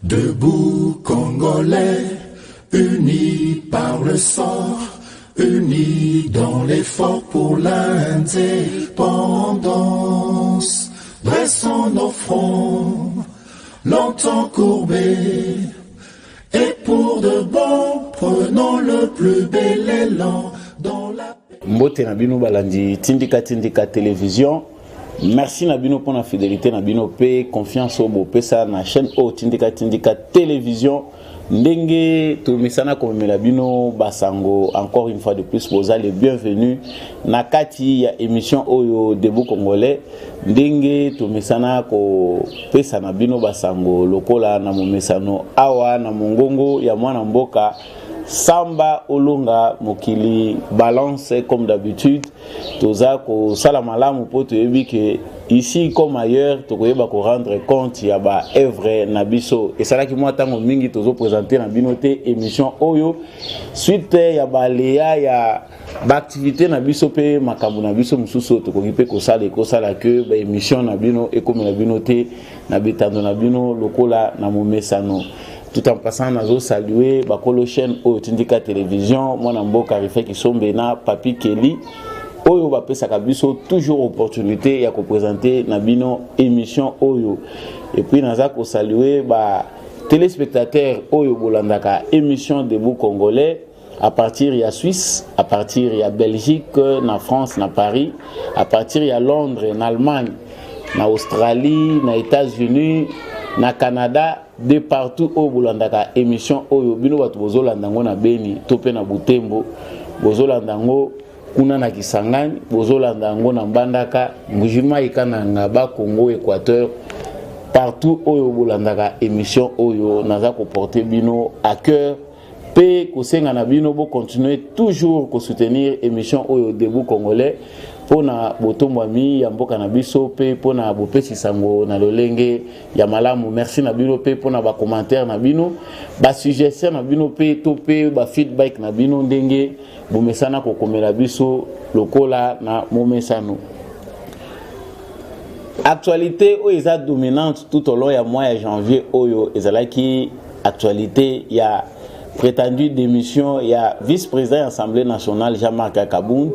Debout Congolais, unis par le sort, unis dans l'effort pour l'indépendance. Dressons nos fronts, longtemps courbés, et pour de bon, prenons le plus bel élan dans la Mbote na bino balandi Tindika Tindika Télévision. Merci na bino pona fidélité na bino pe confiance oyo bopesa na chaîne oyo Tindika Tindika Télévision. Ndenge tomesana komemela bino basango, encore une fois de plus boza les bienvenus na kati ya émission oyo Debout Congolais. Ndenge tomesana kopesa na bino basango lokola na momesano awa na mongongo ya mwana mboka Samba Olonga Mokili Balance, comme d'habitude toza kosala malamu mpo toyebi ke ici comme ailleurs tokoyeba ko rendre compte ya ba œuvre na biso. Esalaki mwa ntango mingi tozoprésente na bino te émission oyo, suite ya baleya ya baactivité na biso mpe makambo na biso mosusu oyo tokoki mpe kosala, ekosala ke baémission na bino ekomela bino te na bitando na bino lokola na momesano. Tout en passant, nazosalue bakolo chaîne oyo Tindika Télévision, mwana mboka Rife Kisombe na Papi Keli, oyo bapesaka biso toujours opportunité ya koprésente na bino émission oyo. Et puis naza kosalue ba téléspectateurs oyo bolandaka émission Debout Congolais à partir ya Suisse, à partir ya Belgique, na France, na Paris, à partir ya Londres, na Allemagne, na Australie, na États-Unis, na Canada, de partout oyo bolandaka émission oyo. Bino bato bozolanda yango na Beni to mpe na Butembo, bozolanda yango kuna na Kisangani, bozolanda yango na Mbandaka, Mbujimayi, Kananga, Bakongo, Équateur, partout oyo bolandaka émission oyo, naza koporte bino à cœur mpe kosenga na bino bocontinue toujours kosoutenir émission oyo Debout Congolais mpona botombwami ya mboka na biso mpe mpona bopesi sango na lolenge ya malamu. Merci na bino mpe mpona bacommentaire na bino, basuggestion na bino mpe to mpe bafeedback na bino, ndenge bomesana kokomela biso lokola na momesano. Actualité oyo eza dominante tout au long ya mois ya janvier oyo ezalaki actualité ya prétendue démission ya vice-président ya Assemblée nationale Jean-Marc Kabund,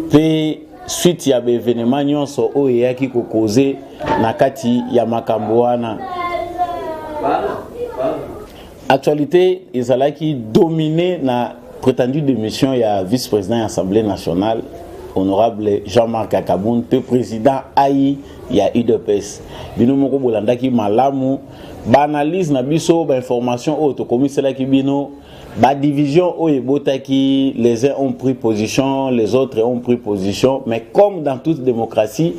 mpe suite ya baévénement nyonso oyo eyaki kokoze na kati ya makambo wana. Actualité ezalaki dominé na prétendue démission ya vice-président ya Assemblée nationale honorable Jean-Marc Kabund mpe président ai ya UDPS. Bino moko bolandaki malamu baanalyse na biso, bainformation oyo tokomiselaki bino, badivision oyo ebotaki. Les uns ont pris position, les autres ont pris position, mais comme dans toute démocratie,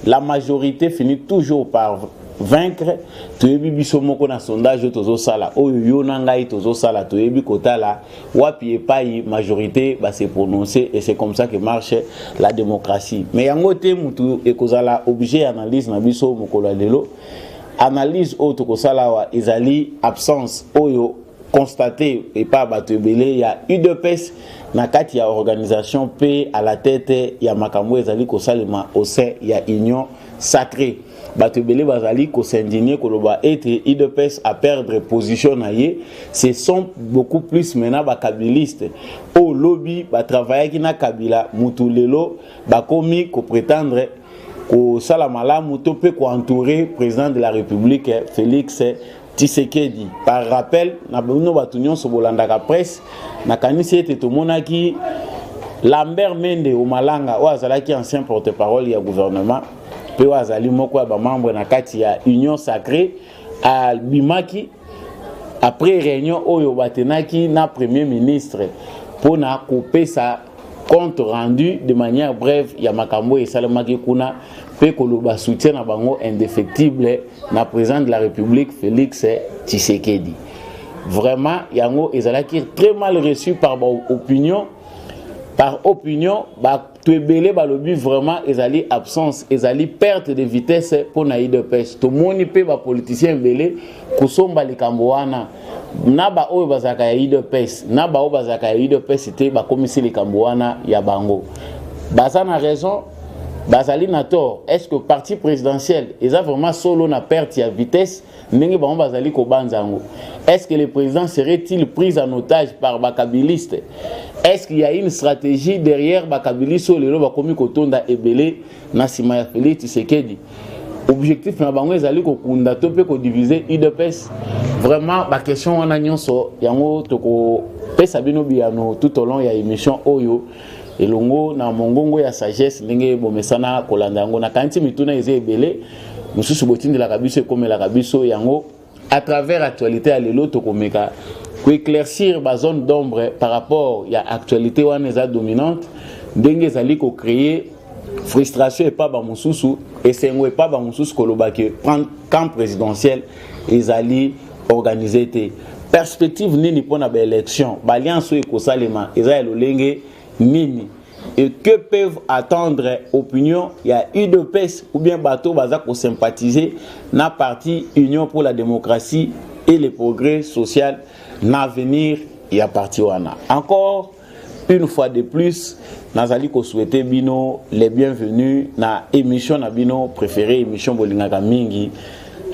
la majorité finit toujours par vaincre. Toyebi biso moko na sondage oyo tozosala, oyo yo na ngai tozosala, toyebi kotala wapi epai majorité base prononcer, et c'est comme ça que marche la démocratie. Mais yango te mutu ekozala objet ya analyse na biso mokolo ya lelo. Analyse oyo tokosala awa ezali absence oyo constaté epai bato ebele ya UDPS na kati ya organisation mpe à la tête ya makambo ezali kosalema au sein ya Union sacrée. Bato ebele bazali kos'indigner, koloba ete UDPS a perdre position na ye. Ce sont beaucoup plus maintenant bakabiliste oyo lobi batravaillaki na Kabila mutu lelo bakomi koprétendre kosala malamu to mpe koentourer président de la République Félix Tshisekedi. Par rappel na bino bato nyonso bolandaka presse, nakanisi ete tomonaki Lambert Mende Omalanga, oyo azalaki ancien porte-parole ya gouvernement mpe oyo azali moko ya bamembre na kati ya Union sacrée, abimaki après réunion oyo batenaki na premier ministre mpona kopesa compte rendu de manière brève ya makambo oyo esalemaki kuna mpe koloba soutien na bango indéfectible na président de la République Félix Tshisekedi. Vraiment, yango ezalaki très mal reçu par baopinion. Par opinion, bato ebele balobi vraiment ezali absence, ezali perte de vitesse mpona UDPS. Tomoni mpe bapoliticien ebele kosomba likambo wana, na baoyo bazalaka ya UDPS, na baoyo bazalaka ya UDPS te, bakomisi likambo wana ya bango. Baza na raison. Bazali na tort? Est ce que parti présidentiel eza vraiment solo na perte ya vitesse ndenge bango bazali kobanza yango? Est ce que le président serait-il pris en otage par bakabiliste? Est ce qu'il y a une stratégie derrière bakabiliste oyo lelo bakomi kotonda ebele na nsima ya Félix Tshisekedi? Objectif na bango ezali kokunda to mpe kodiviser UDPS? Vraiment, baquestion wana nyonso yango tokopesa bino biyano tout au long ya émission oyo elongo na Mongongo ya Sagesse. Ndenge bomesana kolanda yango, nakanisi mituna eza ebele mosusu botindelaka biso, ekomelaka biso yango à travers actualité ya lelo. Tokomeka koéclaircir bazone d'ombre par rapport ya actualité wana eza dominante, ndenge ezali kocréer frustration epa bamosusu, esengo epa bamosusu, koloba ke camp présidentiel ezali organisé te. Perspective nini mpona baélection? Baalliance oyo ekosalema eza ya lolenge nini? Et que peuvent attendre opinion ya UDPS ou bien bato baza kosympathiser na parti Union pour la démocratie et le progrès social na avenir ya parti wana? Encore une fois de plus, nazali kosouhaiter bino les bienvenus na émission na bino préférée, émission bolingaka mingi.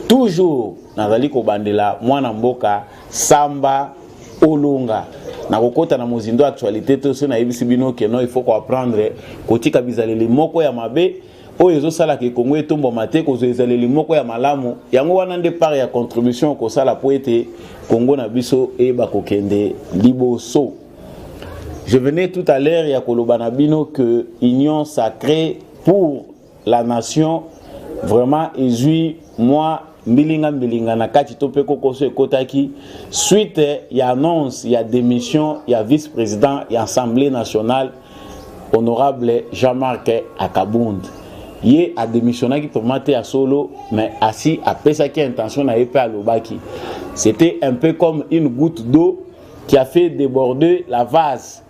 Toujours nazali kobandela mwana mboka Samba Olonga. Nakokɔta na mozindo actualité te. So nayebisi bino ke non, il faut koapprendre kotika bizaleli moko ya mabe oyo ezosalaka Ekongo etombwama te, kozwa ezaleli moko ya malamu. Yango wana nde part ya contribution kosala po ete Kongo na biso eyeba kokende liboso. Je venais tout à l'heure ya koloba na bino que Union sacrée pour la nation vraiment ezwi mwa mbilinga mbilinga na kati to mpe kokoso ekotaki suite ya annonce ya démission ya vice-président ya Assemblée nationale, honorable Jean-Marc Kabund. Ye adémissionnaki vraiment te ya solo, mais asi apesaki intention na ye mpe alobaki. C'était un peu comme une goutte d'eau qui a fait déborder la vase.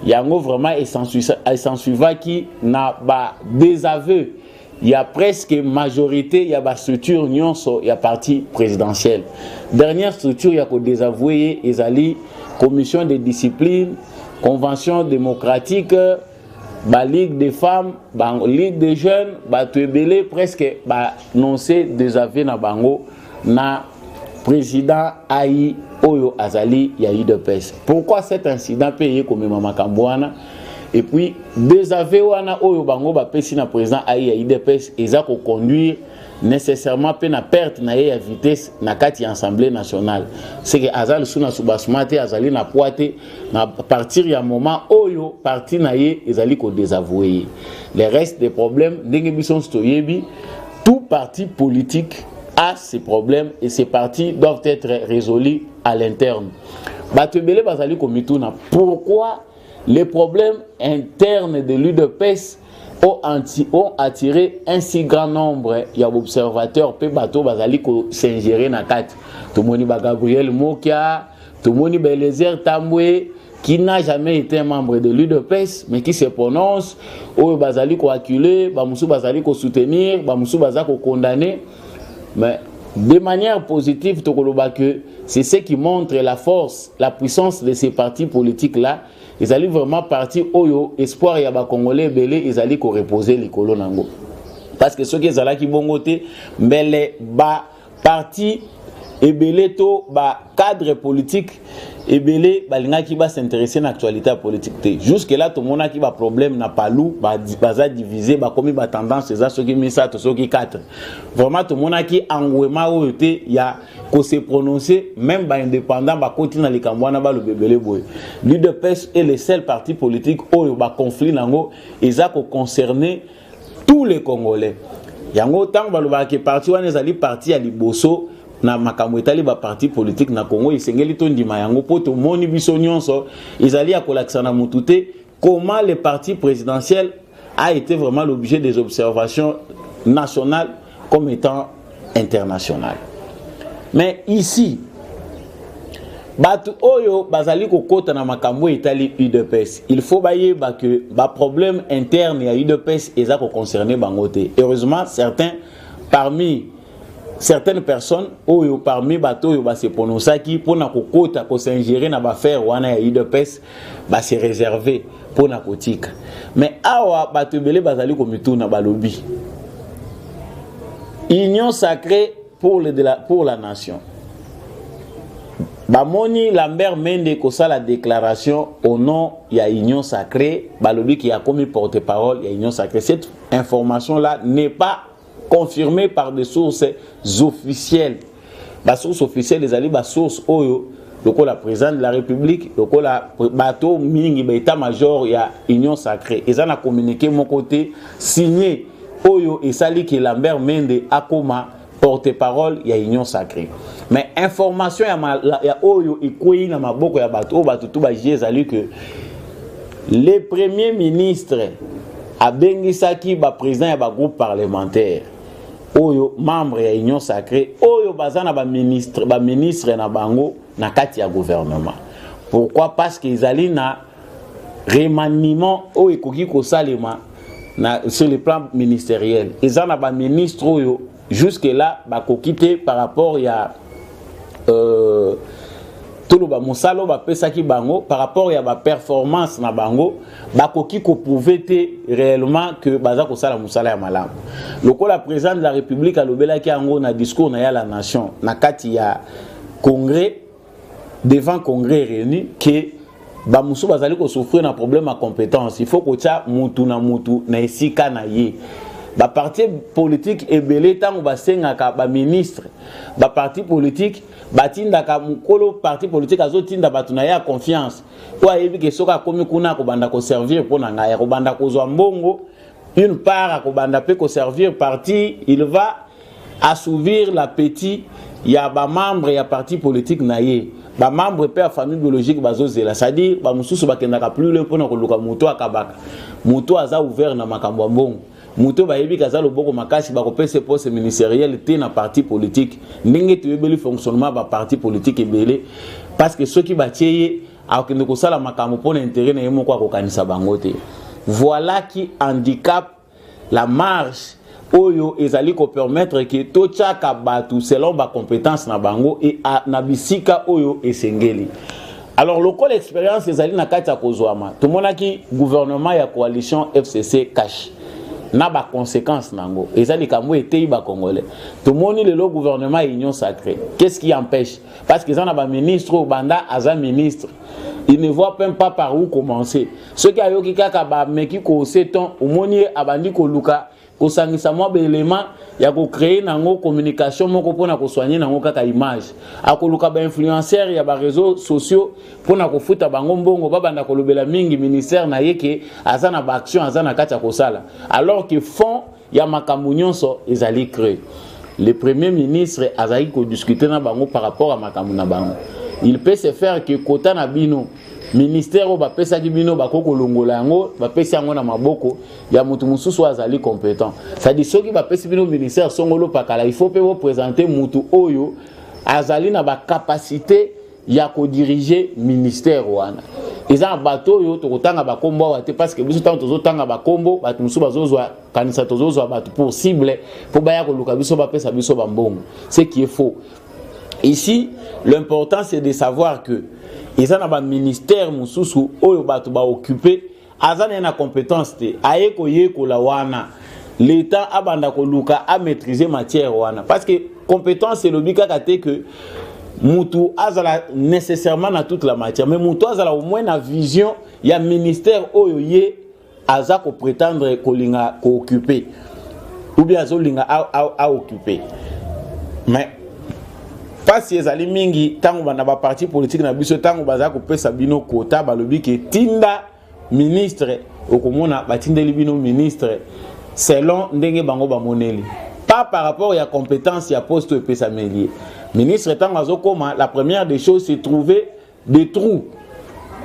Yango vraiment esensuivaki na ba désaveu ya presque majorité ya bastructure nyonso ya parti présidentiel. Dernière structure ya kodésavouer ye ezali commission de discipline, convention démocratique, baligue des femmes, baligue des jeunes. Bato ebele presque baannonce désaveu na bango na président ai oyo azali ya UDPS. Pourquoi cet incident mpe eye komema makambo wana? Et puis désaveu wana oyo bango bapesi na président ai ya UDPS eza koconduire nécessairement mpe na perte na ye ya vitesse na kati ya Assemblée nationale. C'est que aza lisusu na soubassement te, azali na poids te na partir ya moment oyo parti na ye ezali kodésavouer ye. Le reste des problèmes, ndenge biso nyonso toyebi, tout parti politique a ses problèmes et ces partis doivent être résolus à l'interne. Bato ebele bazali komituna pourquoi les problèmes internes de l'UDPS ont attiré un si grand nombre ya observateurs mpe bato bazali kos'ingérer na kati. Tomoni bagabriel Mokia, tomoni baeliezer Tambwe, qui n'a jamais été un membre de l'UDPS mais qui se prononce, oyo bazali koacculer, bamosusu bazali kosoutenir, bamosusu baza kokondamner. Mais de manière positive, tokoloba que c'est ce qui montre la force, la puissance de ces partis politiques là. Ezali vraiment parti oyo espoir ya bacongolais ebele ezali korepose likolo nango, parce que soki ezalaki bongo te, mbele baparti ebele to bacadre politique ebele balingaki bas'intéresser na actualité ya politique te. Jusque là tomonaki baproblème na Palu, baza divisé, bakomi batendance eza soki misato, soki 4. Vraiment tomonaki engouement oyo te ya kose prononcer. Même baindépendant bakoti na likambo wana, baloba ebele boye. L'UDPS est le seul parti politique oyo baconflit nango eza koconcerner tous les Congolais. Yango ntango balobaka parti wana ezali parti ya liboso na makambo etali baparti politique na Congo, esengeli tondima yango mpo tomoni biso nyonso, ezali ya kolakisa na mutu te comment le parti présidentiel a été vraiment l'objet des observations nationales comme étant internationales. Mais ici, bato oyo bazali kokɔta na makambo etali UDPS, il faut bayeba ke baproblème interne ya UDPS eza koconcerne bango te. Heureusement, certains parmi Certaines personnes oyo parmi bato oyo ba se prononçaki mpona kokota kos'ingérer na baaffaire wana ya UDPS, ba se réserver mpona kotika. Mais awa bato ebele bazali komituna, balobi Union sacrée pour la nation, bamoni Lambert Mende kosala déclaration au nom ya Union sacrée, balobi ki akomi porte-parole ya Union sacrée. Cette information là n'est pas confirmée par des sources officielles. Basource officielle ezali basource oyo lokola président de la République, lokola bato mingi ba état major ya Union sacrée. Eza na communiqué moko te signé oyo esali ke Lambert Mende akoma porte-parole ya Union sacrée. Mais information ya oyo ekwei na maboko ya bato oyo bato tu bagie ezali que le premier ministre abengisaki baprésident ya bagroupe parlementaire oyo membre ya Union sacrée, oyo baza na baministre na bango na kati ya gouvernement. Pourquoi? Parce que ezali na remaniement oyo ekoki kosalema sur le plan ministériel. Eza na baministre oyo jusque là bakoki te par rapport ya toloba mosala oyo bapesaki bango, par rapport ya baperformance na bango, bakoki koprouver te réellement que baza kosala mosala ya malamu. Lokola président de la République alobelaki yango na discours na ya la nation na kati ya congrès, devant congrès réuni, ke bamosusu bazali kosouffrir na problème ya compétence, il faut kotia mutu na mutu na esika na ye. Baparti politique ebele, ntango basengaka baministre, baparti politique batindaka, mokolo parti politique azotinda bato na ye ya confiance oyo ayebi ke soki akomi kuna akobanda koservir mpo na ngai, akobanda kozwa mbongo une part, akobanda mpe koservir parti, il va assouvir l'appétit ya bamembre ya parti politique na ye, bamembre mpe ya famille biologique bazozela. C'est-à-dire bamosusu bakendaka plus loin mpona koluka moto akabaka, moto aza ouvert na makambo ya mbongo, moto bayebi kaza loboko makasi, bakopesa poste ministériel te na parti politique. Ndenge toyebeli fonctionnement baparti politique ebele, parce que soki batie ye, akokende kosala makambo mpona intérêt na ye moko, akokanisa bango te. Voilà qui handicape la marche oyo ezali kopermettre ke totiaka bato selon bacompétence na bango e na bisika oyo esengeli. Alors lokola expérience ezali na kati ya kozwama, tomonaki gouvernement ya coalition FCC CACH na baconséquence nango, eza likambo eteyi bacongolais. Tomoni lelo gouvernement ya Union sacrée. Qu'est-ce qui empêche? Parce que eza na baministre oyo banda aza ministre, il ne voit même pas par où commencer. Soki ayoki kaka bameki kohausser ton, omoni ye abandi koluka kosangisa mwa baélément ya kocréer nango communication moko mpona kosoigner nango kaka image. Akoluka bainfluenceur ya baréseaux sociaux mpona kofuta bango mbongo, babanda kolobela mingi ministère na ye, ke aza na baaction aza na kati ya kosala, alors que fond ya makambo nyonso ezali creux. Le premier ministre azalaki kodiscuter na bango par rapport à makambo na bango. Il peut se faire que kota na bino, ministère oyo bapesaki bino, bakoki kolongola yango, bapesi yango na maboko ya motu mosusu oyo azali compétent. C'est-à-dire soki bapesi bino ministère songolo pakala, il faut mpe boprésente motu oyo azali na bacapacité ya kodiriger ministère wana. Eza na bato oyo tokotanga bakombo awa te, parce que biso ntango tozotanga bakombo, bato mosusu bazozwa kanisa tozozwa bato pour cible mpo baya koluka biso, bapesa biso bambongo, ce qui est faux. Ici, l'important, c'est de savoir que eza na baministère mosusu oyo bato baoccupe, aza na ye na compétence te, aye koyekola wana. L'État abanda koluka amaîtriser matière wana, parce que compétence elobi kaka te que mutu azala nécessairement na toute la matière, mais mutu azala au moins na vision ya ministère oyo ye aza koprétendre kolinga kooccuper ou bien azolinga aoccuper. Mais mpasi ezali mingi ntango banda baparti politique na biso, ntango baza kopesa bino kota, balobi ke tinda ministre, okomona batindeli bino ministre selon ndenge bango bamoneli, pas par rapport ya compétence ya poste oyo epesameli ye. Ministre ntango azokóma, la première des choses, c'est trouver des trous,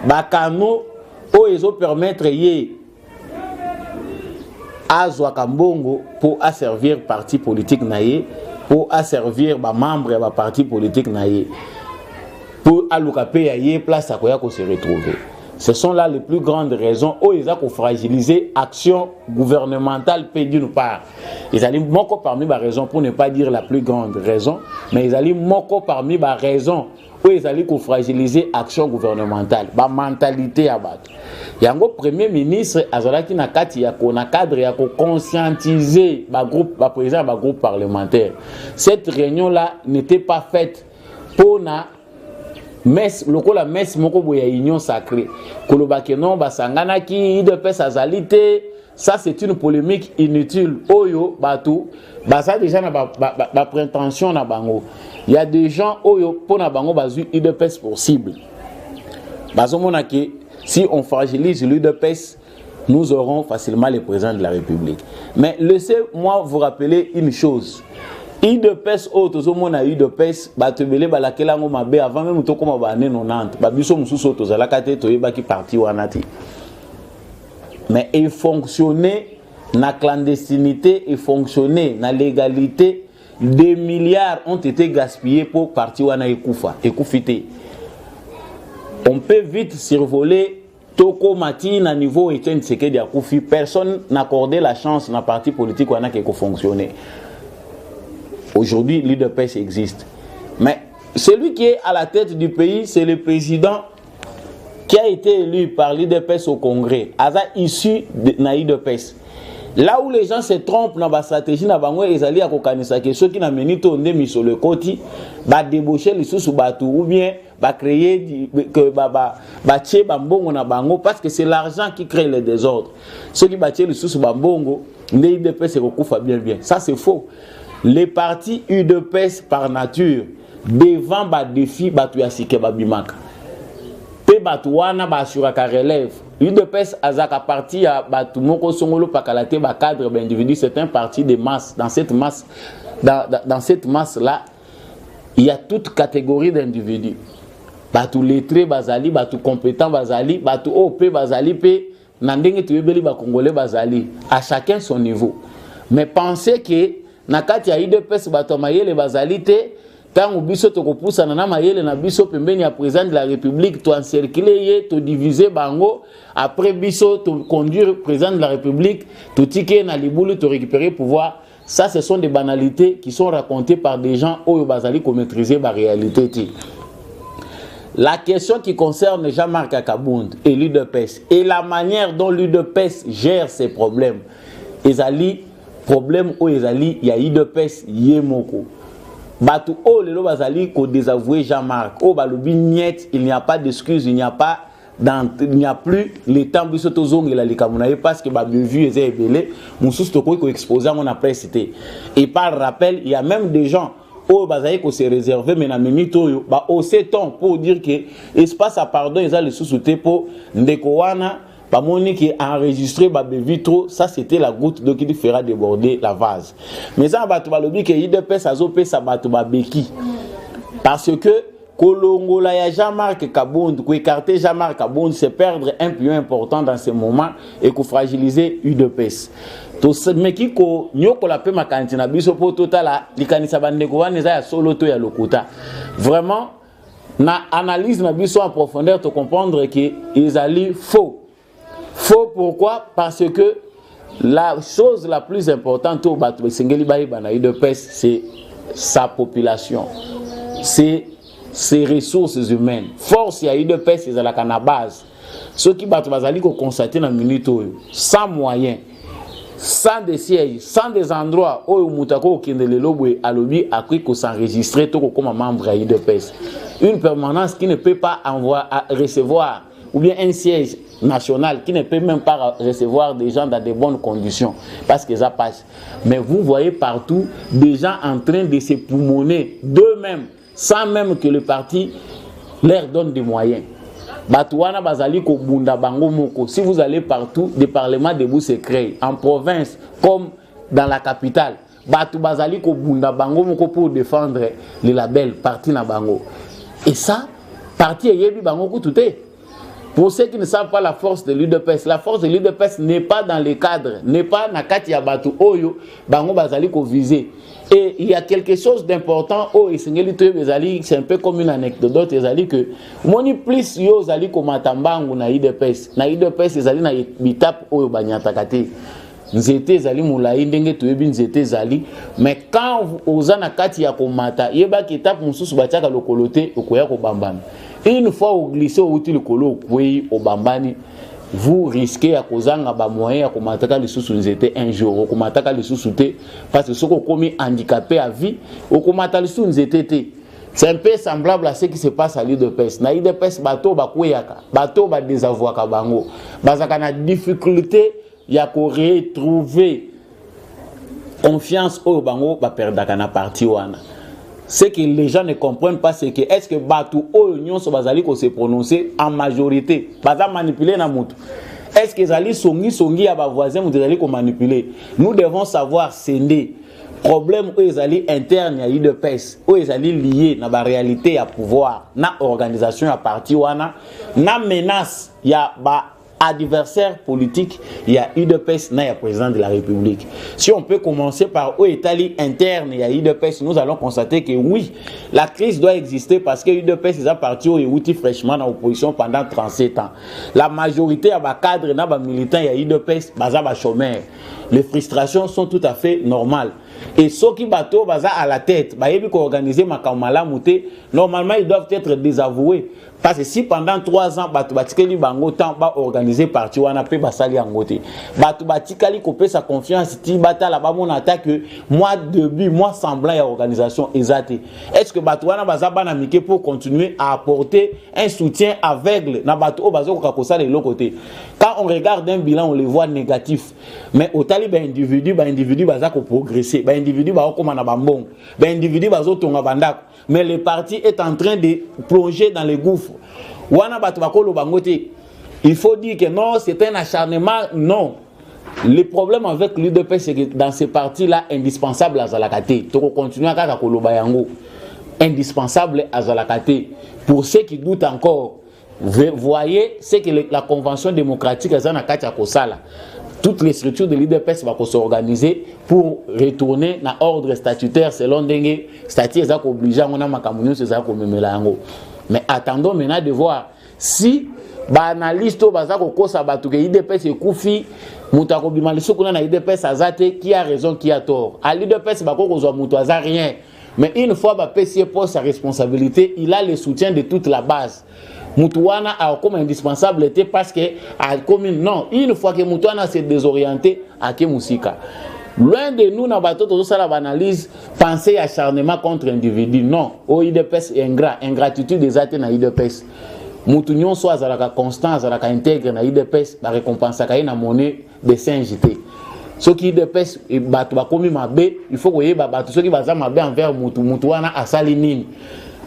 bacanaux oyo ezopermettre ye azwaka mbongo mpo aservir parti politique na ye, mpo aservir bamembre ya baparti politique na ye, mpo aluka mpe ya ye place akoya kose retrouver. Ce sont là les plus grandes raisons oyo eza kofragiliser action gouvernementale. Mpe d'une part, ezali moko parmi baraison, pour ne pas dire la plus grande raison, mais ezali moko parmi baraison oyo ezali kofragiliser action gouvernementale, bamentalité ya bato. Yango Premier ministre azalaki na kati ya na cadre ya koconscientiser bagroupe, baprésident ya bagroupe parlementaire. Cette réunion là n'était pas faite mpona messe, lokola messe moko boye ya Union sacrée, koloba ke non, basanganaki, UDPS azali te. Ça, c'est une polémique inutile oyo bato baza déjà na baprétention ba, ba, ba na bango. Il y a des gens oyo mpo na bango bazwi UDPS pour cible. Bazomona ke si on fragilise l'UDPS, nous aurons facilement le président de la République. Mais laissez-moi vous rappeler une chose: UDPS oyo tozomona, UDPS, bato ebele balakela yango mabe avant même tokóma ba années 90. Babiso mosusu oyo tozalaka te, toyebaki parti wana te, mais efonctionner na clandestinité, efonctionner na légalité. Des milliards ont été gaspillés pour parti wana ekufa, ekufi te. On peut vite survoler, tokóma ti na niveau Etienne Tshisekedi akufi. Personne n'accordait la chance na parti politique wana ke kofonctionner. Aujourd'hui, l'UDPS existe, mais celui qui est à la tête du pays, c'est le président qui a été élu par l'UDPS au congrès, aza issu de, na UDPS. Là où les gens se trompent na bastratégie na bango ezali ya kokanisa ke soki na meni to nde misolo ekoti, badébauche lisusu bato ou bien bacréer que batie bambongo na bango, parce que c'est l'argent qui crée le désordre. Soki batie lisusu bambongo nde UDPS ekokufa bien bien. Ça, c'est faux. Les partis UDPS, par nature, devant badéfi, bato ya sika babimaka mpe bato wana baassuraka relève. UDPS azalaka parti ya bato moko songolo pakala te, bacadre, baindividu. C'est un parti de masse. Dans cette masse là, il y a toute catégorie d'individus: bato lettré bazali, bato compétent bazali, bato oyo mpe bazali mpe na ndenge toyebeli bacongolais bazali, à chacun son niveau. Mais pensez que na kati ya UDPS bato ya mayele bazali te, ntango biso tokopusana na mayele na biso pembeni ya président de la République, toencercle ye, todivise bango, après biso toconduire président de la République, totiki ye na libulu, torécupérer pouvoir, ça, ce sont des banalités qui sont racontées par des gens oyo bazali komaîtriser baréalité te. La question qui concerne Jean-Marc Kabund et l'UDPS et la manière dont l'UDPS gère ses problèmes, ezali problème oyo ezali ya UDPS ye moko. Bato oyo lelo bazali kodésavouer Jean-Marc, oyo balobi niet, il n'y a pas d'excuse, il n'y a plus le temps biso tozongela likambo na ye, parce que babévues eza ebele, mosusu tokoki koexpose yango na presse te. Et par rappel, il y a même des gens oyo bazali kose réserver, mais na minute oyo bahausse ton pour dire que espace à pardon eza lisusu te mpo ndeko wana bamoni ke enregistré babévues trop. Ça, c'était la goutte d'eau qui fera déborder la vase. Mais eza na bato balobi ke UDPS azopesa bato babeki, parce que kolongola ya Jean-Marc Kabund, koécarter Jean-Marc Kabund, c'est perdre un pion important dans ce moment et kofragiliser UDPS. Tomeki konyokola mpe makanisi na biso mpo totala likanisa bandeko wana eza ya solo to ya lokuta. Vraiment, na analyse na biso en profondeur, tocomprendre ke ezali faux. Faux pourquoi? Parce que la chose la plus importante oyo bato esengeli bayeba na UDPS, c'est sa population, c'est ses ressources humaines. Force ya UDPS ezalaka na base. Soki bato bazali koconstater na minute oyo, sans moyen, sans des sièges, sans des endroits oyo moto akoki kokende lelo boye, alobi akoki kosenregistrer to kokóma membre ya UDPS, une permanence qui ne peut pas recevoir, ou bien un siège national qui ne peut même pas recevoir des gens dans de bonnes conditions parce que ça passe. Mais vous voyez partout des gens en train de se poumonner d'eux-mêmes sans même que le parti leur donne des moyens. Bato wana bazali kobunda bango moko. Si vous allez partout, des parlements debout se créent en province comme dans la capitale. Bato bazali kobunda bango moko pour défendre le label parti na bango. Et ça, parti eyebi bango kutu te. Pour ceux qui ne savent pas la force de l'UDPS, la force de l'UDPS n'est pas dans les cadres, n'est pas na kati ya bato oyo bango bazali ko viser. Et il y a quelque chose d'important oyo esengeli toyeba, ezali, c'est un peu comme une anecdote, ezali que moni plus yo ozali komata mbangu na UDPS, na UDPS ezali na bitape oyo banyataka te. Nzete ezali molai ndenge toyebi nzete ezali, mais quand oza na kati ya komata, yebaki etape mosusu batiaka lokolo te, okoya kobambana. Une fois oglisse, outi likolo, okwei, obambani, vous risquez ya kozanga bamoyen ya komataka lisusu nzete. Un jour okomataka lisusu te, parce que soki okomi handicapé à vie, okomata lisusu nzete te. C'est un peu semblable à ce qui se passe à l'UDPS. Na UDPS, bato bakweyaka, bato badésavouaka bango, bazalaka na difficulté ya koretrouver confiance oyo bango baperdaka na parti wana. Ce que les gens ne comprennent pas, c'est que est-ce que bato oyo nyonso bazali ko se prononcer, en majorité baza manipuler na motu? Est-ce que ezali songisongi ya bavoisin moto ezali komanipuler? Nous devons savoir scinder problème oyo ezali interne ya UDPS, oyo ezali lié na baréalité ya pouvoir na organisation ya parti wana, na menace ya ba adversaire politique ya UDPS na ya président de la République. Si on peut commencer par oyo etali interne ya UDPS, nous allons constater que oui, la crise doit exister, parce que UDPS eza parti oyo euti fraîchement na opposition pendant 37 ans. La majorité ya bacadre na bamilitant ya UDPS baza bachômeurs. Les frustrations sont tout à fait normales. Et soki bato baza à la tête bayebi koorganiser makambo malamu te, normalement ils doivent être désavoués, parce que si pendant 3 ans bato batikeli bango temps baorganiser parti wana mpe basali yango te, bato batikali kopesa confiance ti batala bamona ata que mwa début, mwa semblant ya organisation eza te, est ce que bato wana baza bana mike pour continuer à apporter un soutien aveugle na bato oyo bazokoka kosala eloko te? Quand on regarde un bilan, on le voit négatif, mais otali baindividu, baindividu baza koprogresser, baindividu bazokóma na bambongo, baindividu bazotonga bandako, mais le parti est en train de plonger dans les gouffres wana. Bato bakoloba yango te. Il faut dire que non, c'est un acharnement. Non, le problème avec l'UDPS, c'est que dans ce parti là indispensable azalaka te. Tokocontinue kaka koloba yango, indispensable azalaka te. Pour ceux qui doutent encore, voyez ce que la Convention démocratique eza na kati ya kosala. Toutes les structures de l'UDPS vont s'organiser pour retourner na ordre statutaire selon ndenge statut eza kooblige yango na makambo nyonso eza komemela yango. Mais attendons maintenant de voir si baanalyste oyo baza kokosa bato ke UDPS ekufi, moto akobima lisusu kuna na UDPS aza te, qui a raison, qui a tort. À l'UDPS, bakoki kozwa moto aza rien, mais une fois bapesi ye poste ya responsabilité, il a le soutien de toute la base. Mutu wana akokoma indispensable te parce que akomi. Non, une fois que mutu wana se désorienté, ake mosika. Loin de nous, na bato tozosala baanalyse, penser acharnement contre individu. Non, oyo UDPS ingrat, ingratitude eza te na UDPS. Mutu nyonso azalaka constant, azalaka intègre na UDPS, barécompensaka ye na monnaie de singe te. Soki UDPS bato bakomi mabe, il faut koyeba bato soki baza mabe envers mutu, mutu wana asali nini?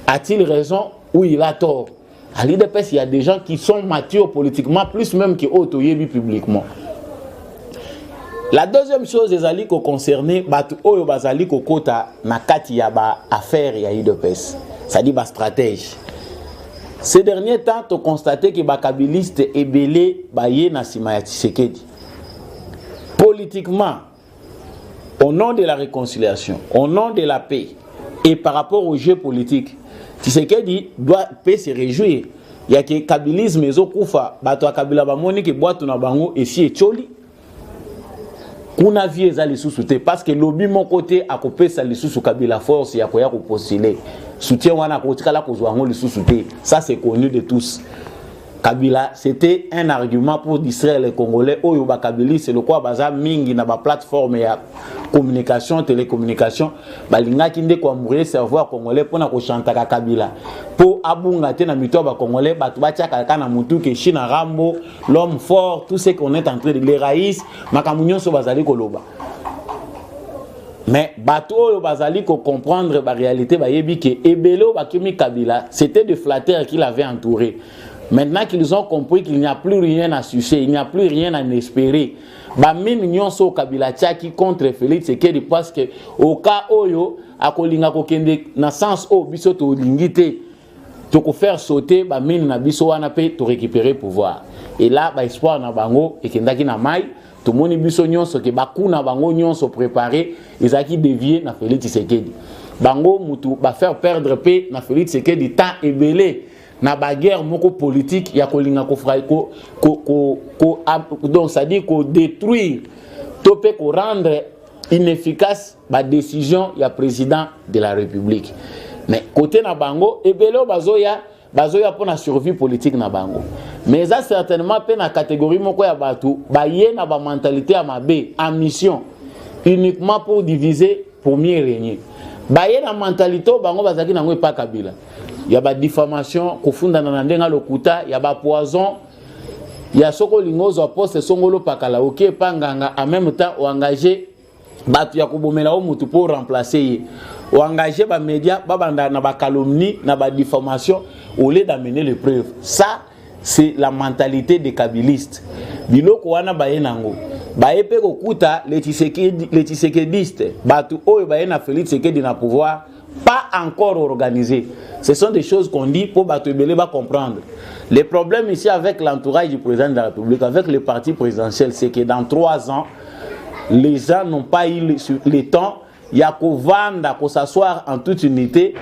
A-t-il raison ou il a tort? À l'UDPS, il y a des gens qui sont matures politiquement, plus même que oyo toyebi publiquement. La deuxième chose ezali koconcerner bato oyo bazali kokota na kati ya baaffaire ya UDPS, c'est-à-dire bastratège. Ces derniers temps, toconstate ke bakabiliste ebele baye na nsima ya Tshisekedi. Politiquement, au nom de la réconciliation, au nom de la paix et par rapport au jeu politique, Tshisekedi doit peut se réjouir ya ke kabilisme ezokufa. Bato ya Kabila bamoni ke bwato na bango esi etioli kuna, vie eza lisusu te, parce que lobi moko te akopesa lisusu Kabila force ya koya kopostuler. Soutien wana akotikala kozwa yango lisusu te, ça c'est connu de tous. Kabila, c'était un argument pour distraire les Congolais. Oyo bakabiliste lokola baza mingi na baplateforme ya communication, télécommunication, balingaki nde koembrouiller cerveau ya Congolais mpona kochantaka Kabila mpo abunga te na mito ya bacongolais. Bato batiaka kaka na mutu ke China Rambo, l'homme fort, tout ce qu'on est en train de les raïs, makambo nyonso bazali koloba. Mais bato oyo bazali kocomprendre baréalité bayebi ke ebele oyo bakimi Kabila, c'était des flatteurs qui l'avaient entouré. Maintenant qu'ils ont compris qu'il n'y a plus rien à sucer, il n'y a plus rien à espérer, bamine nyonso oyo Kabila atiaki contre Félix Tshisekedi, parce que au cas oyo akolinga kokende na sens oyo biso tolingi te. Tokofaire sauter bamine na biso wana mpe torécupérer pouvoir. Et là, baespoir na bango ekendaki na mai. Tomoni biso nyonso ke bakuna bango nyonso préparé ezalaki dévié na Félix Tshisekedi. Bango mutu bafaire perdre mpe na Félix Tshisekedi temps ebele na baguerre moko politique ya kolinga ko, ko, ko, ko, ko, donc c'est-à-dire kodétruire to mpe korendre inefficace badécision ya président de la République. Mais côté na bango, ebele oyo bazoya, bazoya mpona survie politique na bango. Mais eza certainement mpe na catégorie moko ya bato baye na bamentalité ya mabe, en mission uniquement pour diviser pour mieux régner. Baye na mentalité oyo bango bazalaki nango epa Kabila, ya badifamation, kofundana na ndenge ya lokuta, ya bapoison, ya soki olingi ozwa poste songolo pakala, oke epa nganga, en même temps oengage bato ya kobomela o mutu mpo remplacer ye, oengage bamédia babanda na bacalomnie, na badifamation, au lieu d'amener les preuves. Ça, c'est la mentalité des kabilistes. Biloko wana baye nango, baye mpe kokuta les tshisekedistes, bato oyo baye na Félix Tshisekedi na pouvoir, pas encore organisé. Ce sont des choses qu'on dit pour bato ebele comprendre. Le problème ici avec l'entourage du président de la République, avec le parti présidentiel, c'est que dans 3 ans, les gens n'ont pas eu le temps ya kovanda, s'asseoir en toute unité,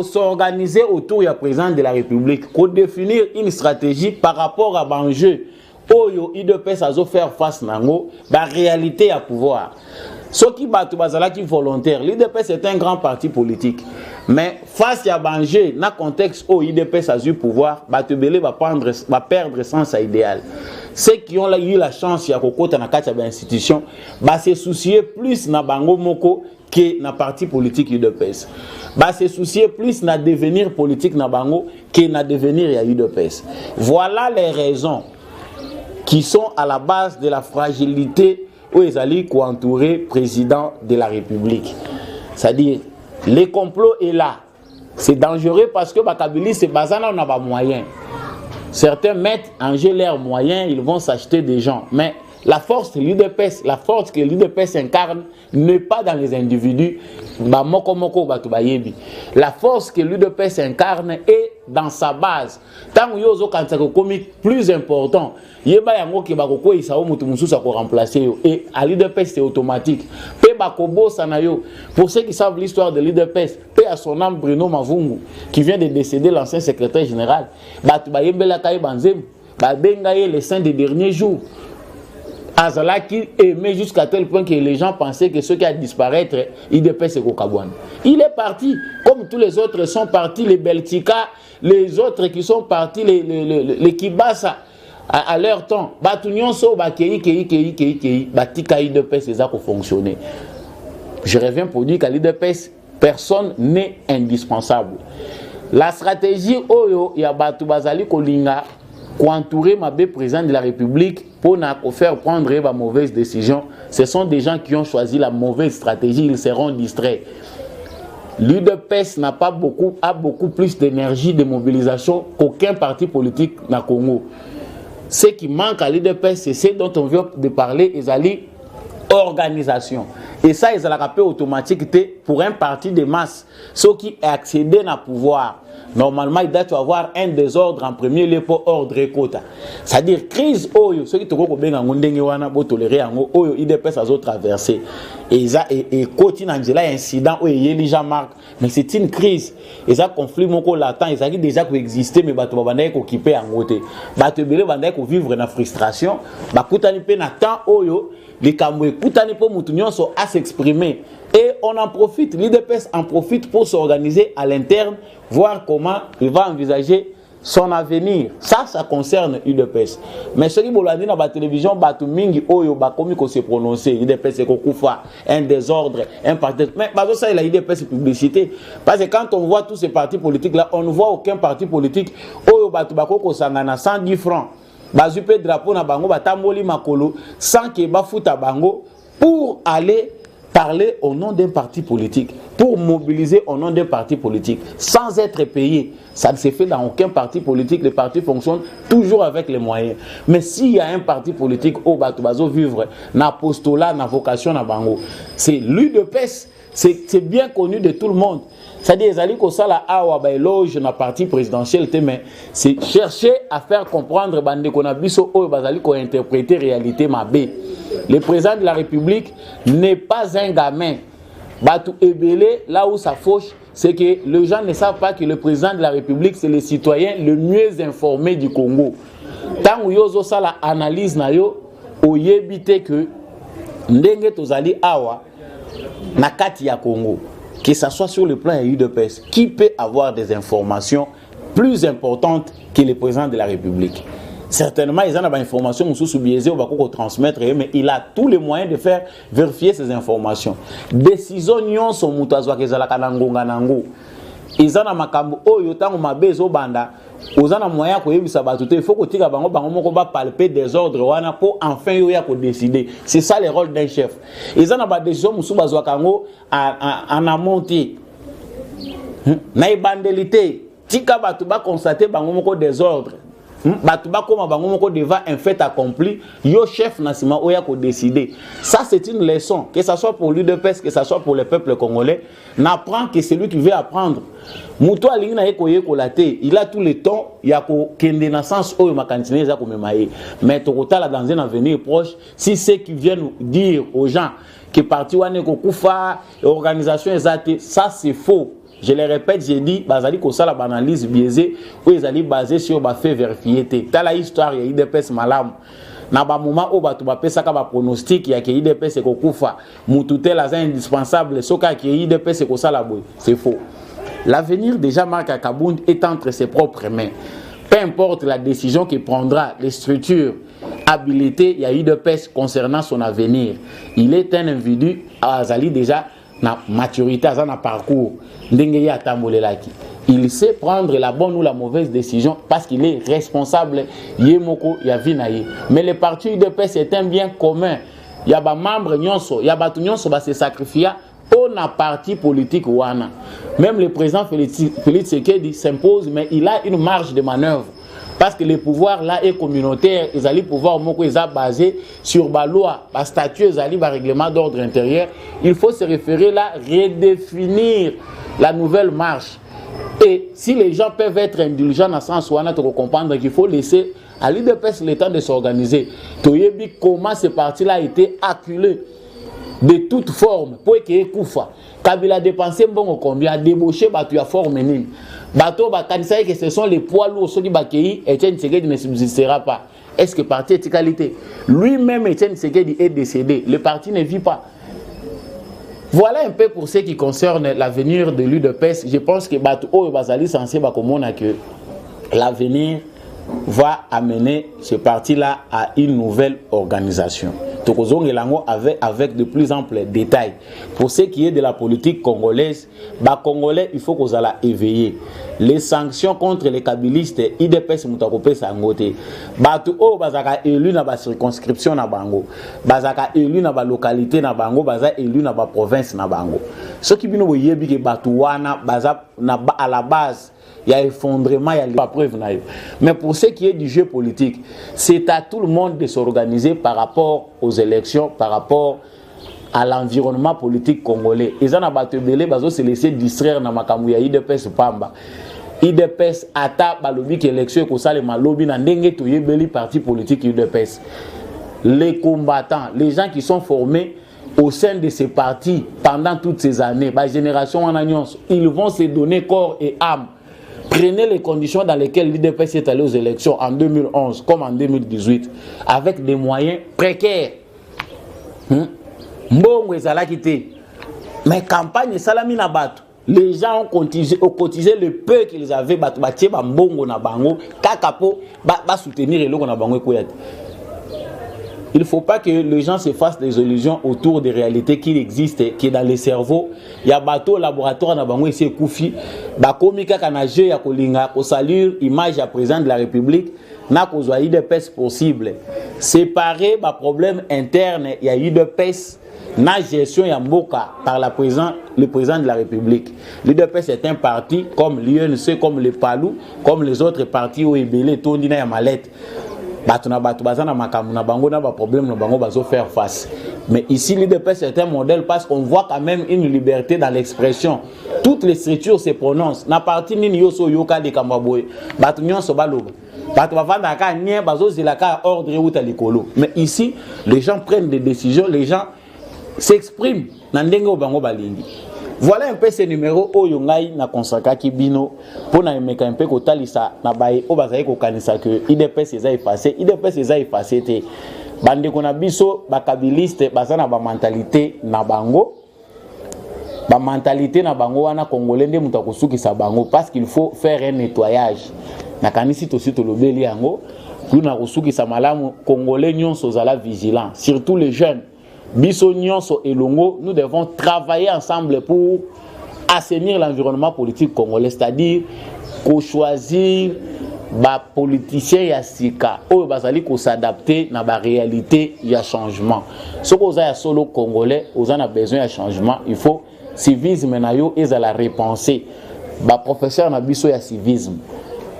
s'organiser autour du président de la République, définir une stratégie par rapport à l'enjeu oyo UDPS azo faire face nango, ba réalité ya pouvoir. Soki bato bazalaki volontaire, l'UDPS est un grand parti politique, mais face ya baenjeu na contexte oyo UDPS azwi pouvoir, bato ebele baperdre sens ya idéal. Ceux qui ont eu la chance ya kokota na kati ya bainstitution base soucier plus na bango moko ke na parti politique UDPS, base soucier plus na devenir politique na bango ke na devenir ya UDPS. Voilà les raisons qui sont à la base de la fragilité oyo ezali koentourer président de la République. C'est-à-dire, le complot est là. C'est dangereux parce que bakabiliste baza nano na bamoyen. Certains mettent en jeu leurs moyens, ils vont s'acheter des gens, mais la force de l'UDPS, la force que l'UDPS incarne n'est pas dans les individus bamoko moko bato bayebi. La force que l'UDPS incarne est dans sa base. Ntango yo ozokanisaka okomi plus important, yeba yango ke bakokweyisa yo, moto mosusu akoremplace yo. Et à l'UDPS, c'est automatique mpe bakobosana yo. Pour ceux qui savent l'histoire de l'UDPS, paix à son âme, Bruno Mavungu qui vient de décéder, l'ancien secrétaire général, bato bayembelaka ye banzembo, babenga ye les saints des derniers jours. Azalaki aimé jusqu'à tel point que les gens pensaient que ceux qui a disparaître, UDPS ekokabwana. Il est parti comme tous les autres sont partis, les Beltika, les autres qui sont partis, les Kibasa à leur temps. Bato nyonso bakei kei kei kei kei, batika UDPS eza kofonctionner. Je reviens pour dire qu'à l'UDPS, personne n'est indispensable. La stratégie oyo ya bato bazali kolinga koentourer mabe président de la République pour faire prendre la mauvaise décision, ce sont des gens qui ont choisi la mauvaise stratégie, ils seront distraits. L'UDPS n'a pas beaucoup, a beaucoup plus d'énergie de mobilisation qu'aucun parti politique na Congo. Ce qui manque à l'UDPS, c'est ce dont on vient de parler, ezali organisation. Et ça, ezalaka mpe automatique te pour un parti de masse. Soki accéder na pouvoir, normalement, il doit y avoir un désordre en premier lieu pour ordre ekota. C'est-à-dire, crise oyo, soki tokoki kobenga yango ndenge wana, botolérer yango, oyo UDPS azotraverse, eza ekoti na nzela ya incident oyo eyeli Jean-Marc, mais c'est une crise, eza conflit moko latent, ezalaki déjà koexiste, mais bato babandaki kokipe yango te. Bato ebele bandaki kovivre na frustration. Bakutani mpe na temps oyo likambo ekutani mpo motu nyonso as'exprimer, et on en profite, l'UDPS en profite pour s'organiser à l'interne, voir comment il va envisager son avenir. Ça concerne UDPS. Mais soki bolandi na batélévision, bato mingi oyo bakomi kose prononcer, UDPS ekokufa, un désordre, un parti, mais bazosalela UDPS publicité, parce que quand on voit tous ces partis politiques là, on ne voit aucun parti politique oyo bato bakoki kosangana 110 francs, bazwi mpe drapeau na bango, batamboli makolo sans ke bafuta bango pour aller parler au nom d'un parti politique, pour mobiliser au nom d'un parti politique, sans être payé. Ça ne se fait dans aucun parti politique. Les partis fonctionnent toujours avec les moyens. Mais s'il y a un parti politique oyo bato bazo vivre, na apostolat, na vocation na bango, c'est l'UDPS. C'est bien connu de tout le monde. C'est-à-dire ezali kosala awa ba éloge na parti présidentiel te, mais c'est chercher à faire comprendre bandeko na biso oyo bazali ko interpréter réalité mabe. Le président de la République n'est pas un gamin. Bato ebele, là où ça fauche, c'est que les gens ne savent pas que le président de la République, c'est le citoyen le mieux informé du Congo. Ntango yo ozosala analyse na yo, oyebi te que ndenge tozali awa na kati ya Congo, que ça soit sur le plan ya UDPS, qui peut avoir des informations plus importantes que le président de la République? Certainement, ils ont des informations mosusu biaisées oyo bakoki kotransmettre ye, mais il a tous les moyens de faire vérifier ces informations. Décision nyonso moto azwaka ezalaka na ngonga nango. Eza na makambo oyo, ntango mabe ezobanda, oza na moyen ya koyebisa bato te. Il faut kotika bango bango moko bapalper désordre wana mpo enfin yo ya kodécider. C'est ça le rôle d'un chef. Eza na badécision mosusu bazwaka yango en amont te, na ebandeli te. Tika bato baconstater bango moko désordre, Bato bakóma bango moko devant un fait accompli, yo chef na nsima oya kodécider. Ça, c'est une leçon, que ça soit pour l'UDPS, que ça soit pour le peuple congolais. N'apprend que celui qui veut apprendre. Moto alingi na ye koyekola te, il a tout le temps ya kokende na sens oyo makanisi na ye eza komema ye. Mais tokotala dans un avenir proche si ceux qui viennent dire aux gens que parti wana ekokufa, organisation eza te, ça c'est faux. Je le répète, j'ai dit, bazali kosala baanalyse biaisée oyo ezali basé sur bafait vérifié te. Tala histoire ya UDPS malamu. Na bamoment oyo bato bapesaka bapronostic ya ke UDPS ekokufa, mutu tel aza indispensable, soki akei UDPS ekosala boye, c'est faux. L'avenir déjà, Marc Kabund, est entre ses propres mains. Peu importe la décision que prendra les structures habilitées ya UDPS concernant son avenir, il est un individu azali déjà na maturité, aza na parcours ndenge ye atambolelaki. Il sait prendre la bonne ou la mauvaise décision parce qu'il est responsable ye moko ya vie na ye. Mais le parti UDPS est un bien commun ya bamembre nyonso, ya bato nyonso base sacrifia mpo na parti politique wana. Même le président Félix, Félix Tshisekedi s'impose, mais il a une marge de manœuvre parce que le pouvoir là est communautaire. Ezali pouvoir moko eza basé sur baloi, bastatut, ezali barèglement d'ordre intérieur. Il faut se référer là, redéfinir la nouvelle marche. Et si les gens peuvent être indulgents dans sens wana, comprendre qu'il faut laisser à l'UDPS le temps de s'organiser. Toyebi comment ce parti là a été acculé de toute forme po eke ekufa. Kabila dépensé mbongo combien, adébauché bato ya forme nini, bato bakanisaki que ce sont les poids lourds, soki bakei, Etienne Tshisekedi ne subsistera pas. Est ce que parti etikali te? Lui-même, Etienne Tshisekedi, est décédé, le parti ne vit pas. Voilà un peu pour ce qui concerne l'avenir de l'UDPS. Je pense que bato oyo bazali censé bakomona que l'avenir va amener ce parti-là à une nouvelle organisation. Tokozongela yango avec de plus amples détails. Pour ce qui est de la politique congolaise, ba Congolais, il faut kozala éveillé. Les sanctions contre les kabilistes, UDPS moto akopesa yango te. Bato oyo bazalaka élu na bacirconscription na bango, bazalaka élu na balocalité na bango, baza élu na baprovince na bango. Soki bino boyebi ke bato wana baza na, à la base il y a effondrement, il y a la preuve. Mais pour ce qui est du jeu politique, c'est à tout le monde de s'organiser par rapport aux élections, par rapport à l'environnement politique congolais. Ils ont bato ebele bazo se laisser distraire na makambo ya UDPS pamba. UDPS, ata balobi ke élection ekosalema lobi, na ndenge toyebeli parti politique UDPS, les combattants, les gens qui sont formés au sein de ces partis pendant toutes ces années, ba génération wana nyonso, ils vont se donner corps et âme. Prenez les conditions dans lesquelles l'UDPS est allé aux élections en 2011 comme en 2018, avec des moyens précaires. Mbongo ezalaki te. Mais campagne esalami na bato. Les gens ont cotisé le peu qu'ils avaient, bato batie ba mbongo na bango kaka po ba, ba soutenir eloko na bango ekoya te. Il ne faut pas que les gens se fassent des illusions autour des réalités qui existent, qui est dans le cerveau. Il y a bateau laboratoire na bango esi ekufi, bakomi kaka na jeu ya kolinga kosalir image ya président de la République na kozwa UDPS possible. Séparer ba problème interne ya UDPS na gestion ya mboka par le président de la République. L'UDPS est un parti comme l'UNC, comme le PALU, comme les autres partis oyo ebele etondi na ya malete. Bato na bato baza na makambo na bango na baproblème na bango bazo faire face. Mais ici, l'UDPS est un modèle parce qu'on voit quand même une liberté dans l'expression. Toutes les structures se prononcent. Na parti nini yo so yoka likambo ya boye? Bato nyonso baloba, bato bavandaka kaka nie, bazozela kaka ordre euta likolo. Mais ici, les gens prennent des décisions, les gens s'expriment na ndenge oyo bango balingi. Voilà un peu ce numéro oyo ngai na consacraki bino mpo na emeka mpe kotalisa na baye oyo bazali kokanisa ke UDPS eza effacé. UDPS eza effacé te. Bandeko na biso bakabiliste baza na bamentalité na bango, bamentalité na bango wana. Congolais nde moto akosukisa bango parce qu'il faut faire un nettoyage. Nakanisi tosi tolobeli yango kuna kosukisa malamu. Congolais nyonso ozala vigilant, surtout les jeunes. Biso nyonso elongo, nous devons travailler ensemble pour assainir l'environnement politique congolais, c'est-à-dire kochoisir bapoliticien ya sika oyo bazali kos'adapter na baréalité ya changement. Soki oza ya solo Congolais, oza na besoin ya changement, il faut civisme na yo ezala repenser. Baprofesseur na biso ya civisme,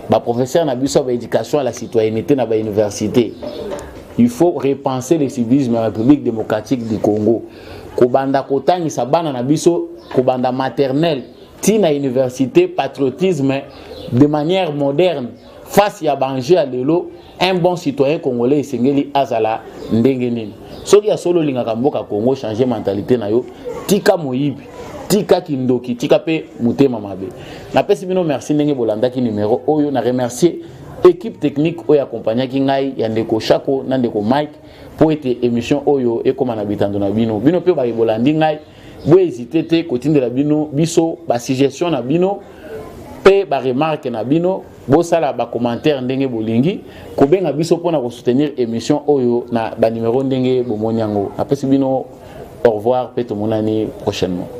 baprofesseur na biso ya baéducation à la citoyenneté na bauniversité, il faut repenser le civisme ya République démocratique du Congo, kobanda kotangisa bana na biso kobanda maternelle tii na université patriotisme de manière moderne face ya baenjeu ya lelo. Un bon citoyen congolais esengeli azala ndenge nini? Soki ya solo olingaka mboka Congo, change mentalité na yo, tika moyibi, tika kindoki, tika mpe motema mabe. Napesi bino merci ndenge bolandaki numero oyo. Na remercier équipe technique oyo accompagnaki ngai, ya ndeko Shako na ndeko Mike, mpo ete émission oyo ekóma na bitando na bino. Bino mpe baye bolandi ngai, bohésite te kotindela bino biso basuggestion na bino mpe baremarque na bino. Bosala bacommentaire ndenge bolingi, kobenga biso mpona kosoutenir émission oyo na banimero ndenge bomoni yango. Napesi bino au revoir mpe tomonani prochainement.